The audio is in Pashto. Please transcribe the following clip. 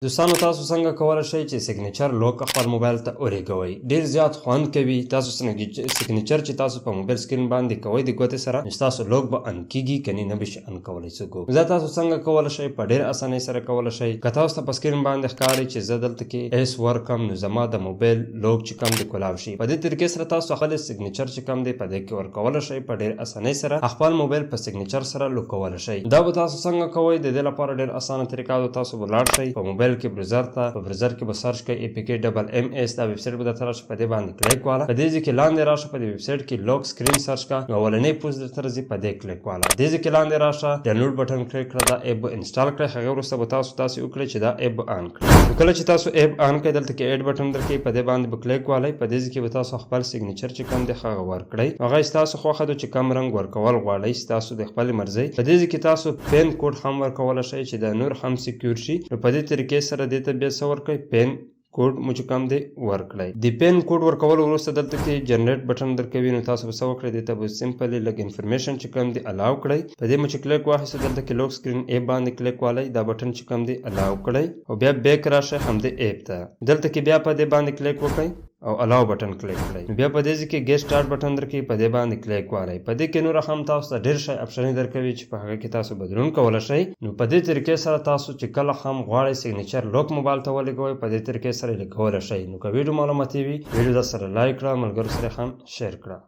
دوستانو، تاسو څنګه کولای شئ چې signature lock خپل موبایل ته ولېږوئ؟ ډیر زیات خوند کوي. تاسو signature چې تاسو په موبایل screen باندې کوئ د ګوتې سره، نو ستاسو lock به on کیږي، کني نه به شي on کولی څوک. دا تاسو څنګه کولای شئ؟ په ډیر اسانۍ سره کولای شئ. که تاسو ته په screen باندې ښکاري چې زه دلته کې S ورکم، نو زما د موبایل lock چې کوم دی کولاو شي. په دې طریقې سره تاسو خپل signature چې کوم دی په دې کې ورکولای شئ. په ډیر اسانۍ سره خپل موبایل په signature سره lock کولای شئ. دا به تاسو څنګه کوئ؟ د دې لپاره ډیر اسانه طریقه ده. تاسو به لاړ شئ په موبایل کې browser ته. په browser کې به search کړئ APK MMS. دا ویب سایټ به درته راشي، په دې باندې کلیک واله. په دې ځای کې لاندې راشه، په دې ویب سایټ کې lock screen search کا، نو اولنۍ پوسټ درته راځي، په دې کلیک واله. دې ځای کې لاندې راشه، download button click کړه، دا app به install کړئ. هغه وروسته به تاسو تاسو وکړئ چې دا app به on کړئ. نو کله چې تاسو app on کړئ، دلته کې add button درکوي، په دې باندې به کلیک والئ. په دې ځای کې به تاسو خپل signature چې کوم دی هغه ورکړئ. هغه ستاسو خوښه ده چې کوم رنګ ورکول غواړئ، ستاسو د خپلې مرضۍ. په دې ځای کې تاسو PIN code هم ورکولی شئ چې دا نور هم secure شي. نو په دې طریقې سره دې ته بیا څه ورکړئ؟ PIN code مو چې کوم دی ورکړئ. د PIN code ورکولو وروسته دلته کې generate button درکوي. نو تاسو به څه وکړئ؟ دې ته به simply لږ information چې کوم دی allow کړئ. په دې مو چې کلیک واخیست، دلته کې lock screen app باندې کلیک والئ، دا button چې کوم دی allow کړئ او بیا back راشئ همدې app ته. دلته کې بیا په دې باندې کلیک وکړئ او allow button click کړئ. بیا په دې ځای کې get start button درکوي، په دې باندې کلیک والئ. په دې کې نور هم تاسو ته ډېر شی option درکوي چې په هغه کې تاسو بدلون کولی شئ. نو په دې طریقې سره تاسو چې کله هم غواړئ signature lock موبایل ته ولګوئ، په دې طریقې سره یې لګولی شئ. نو که ویډیو معلوماتي وي، ویډیو در سره like کړه، ملګرو سره هم share کړه.